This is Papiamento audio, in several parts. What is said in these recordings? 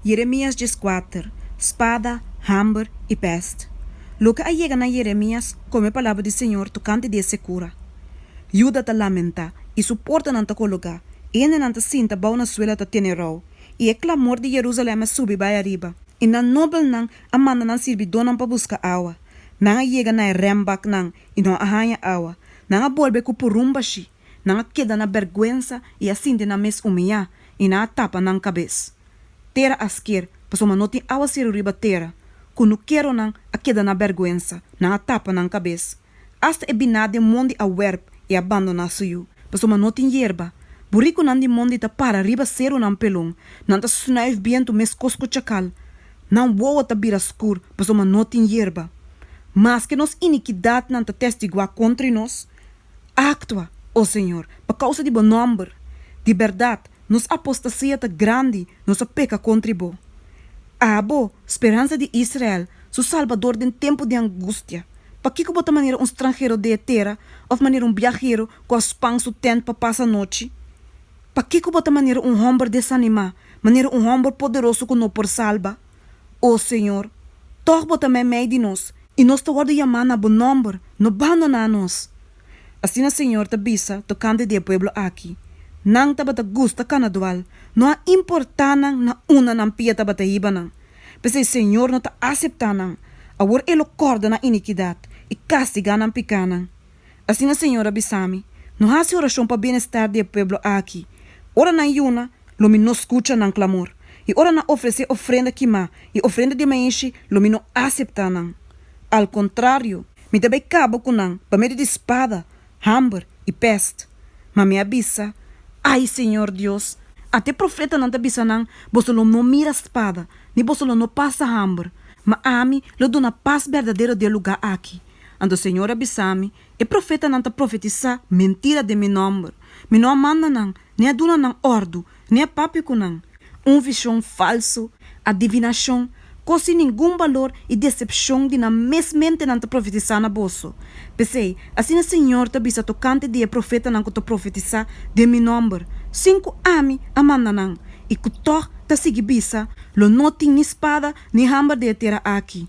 Yeremías 14, Spada, hamber i pèst. Loke a yega na Yeremías komo e palabra di señor tokante di e sekura. Juda ta lamentá, i su portanan ta kologá, e hendenan ta sinta abou na suela ta tene rou, i e klamor di Jerusalèm a subi bai ariba. I nan nobelnan a manda nan sirbidónan pa buska awa. Nan a yega na e rèmbaknan i no a haña awa. Nan a bolbe ku purún bashí. Nan a keda na bèrgwensa i a sinti nan mes umiyá, i nan a tapa nan kabes. Tera a sker, pasobra no tin awaseru riba tera. Kunukeronan a keda na bèrgwensa, nan a tapa nan kabes. Asta e biná den mondi a wèrp i a bandoná su yu, pasobra no tin yerba. Burikunan di mondi ta para riba serunan pelon, nan ta snuif bientu meskos ku chakal. Nan wowo ta bira skur, pasobra no tin yerba. Maske nos inikidatnan ta testiguá kontri nos, Aktua, o Señor, pa kousa di bo nòmber. Di bèrdat, nos apostasia ta grandi, nos a peka kontri bo. Abo, speransa di Israel, su Salbador den tempu di angustia, pakiko bo ta manera un stranhero den e tera òf manera un biahero ku a span su tènt pa pasa nochi? Pakiko bo ta manera un hòmber desanimá, manera un hòmber poderoso ku no por salba? O Señor, tòg bo ta meimei di nos, i nos ta wòrdu yamá na bo nòmber, no bandoná nos! Asina Señor ta bisa tokante di e pueblo aki, Nan tabata gusta kana dual, no a importá nan na unda nan pia tabata hiba nan. P'esei Señor no ta aseptá nan. Awor E lo kòrda nan inikidat i kastigá nan pikánan. Asina Señor a bisa mi, No hasi orashon pa bienestar di e pueblo aki. Ora nan yuna, lo mi no skucha nan klamor, i ora nan ofresé ofrenda kimá i ofrenda di maishi, lo mi no aseptá nan. Al kontrario, mi ta bai kaba ku nan pa medio di spada, hamber i pèst. Ma mi a bisa, Ai, Señor Dios! Ata e profetanan ta bisa nan, Boso lo no mira spada, ni boso lo no pasa hamber, ma ami lo duna pas berdadero den e lugá aki. Anto Señor a bisa mi, E profetanan ta profetisá mentira den mi nòmber. Mi no a manda nan, ni a duna nan òrdu, ni a papia ku nan. Un vishon falsu, adivinashon, kos sin ningun balor i desepshon di nan mes mente nan ta profetisá na boso. P'esei, asina Señor ta bisa tokante di e profetanan ku ta profetisá den mi nòmber, sin ku ami a manda nan, i ku tòg ta sigui bisa, Lo no tin ni spada ni hamber den e tera aki.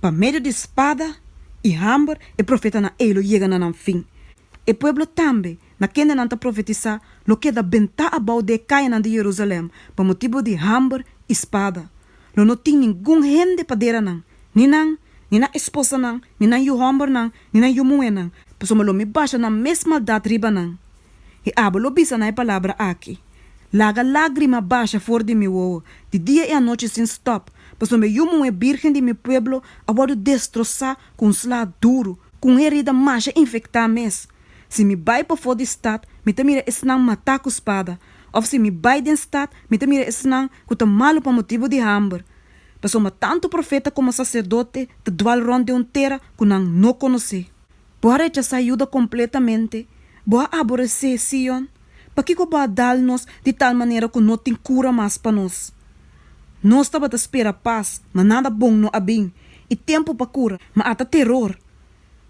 Pa medio di spada i hamber e profetanan ei lo yega na nan fin. E pueblo tambe, na kende nan ta profetisá, lo keda bentá abou den e kayanan di Jerusalèm pa motibu di hamber i spada. Lo no tin ningun hende pa dera nan, ni nan, ni nan esposanan, ni nan yu hòmbernan, ni nan yu muhénan, pasobra lo mi basha nan mes maldat riba nan. I abo lo bisa nan e palabra aki, Laga lágrima basha for di mi wowo, di dia i anochi sin stòp, pasobra e yu muhé bírgen di mi pueblo a wòrdu destrosá ku un sla duru, ku un herida masha infektá mes. Si mi bai pafó di stat, mi ta mira esnan matá ku spada, òf si mi bai den stat, mi ta mira esnan ku ta malu pa motibu di hamber. Pasobra tantu profeta komo saserdote ta dwal rònt den un tera ku nan no konosé. Bo a rechasá Juda kompletamente, bo a aboresé Sion. Pakiko bo a dal nos di tal manera ku no tin kura mas pa nos? Nos tabata spera pas, ma nada bon no a bin, i tempu pa kura, ma ata teror.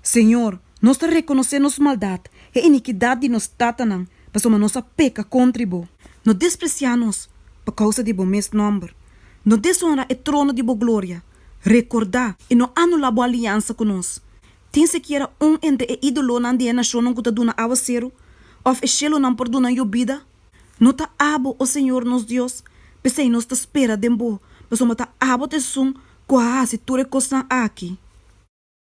Señor, nos ta rekonosé nos maldat, e inikidat di nos tatanan, pasobra nos a peka kontri bo. No despresiá nos pa kousa di bo mes nòmber, no desonrá e trono di bo gloria. Rekordá i no anulá bo aliansa ku nos. Tin sikiera un entre e ídolonan di e nashonnan ku ta duna awaseru, òf e shelunan por duna yobida? No ta abo, o señor nos Dios, p'esei nos ta spera den bo, pasobra ta abo ta esun ku a hasi tur e kosnan aki.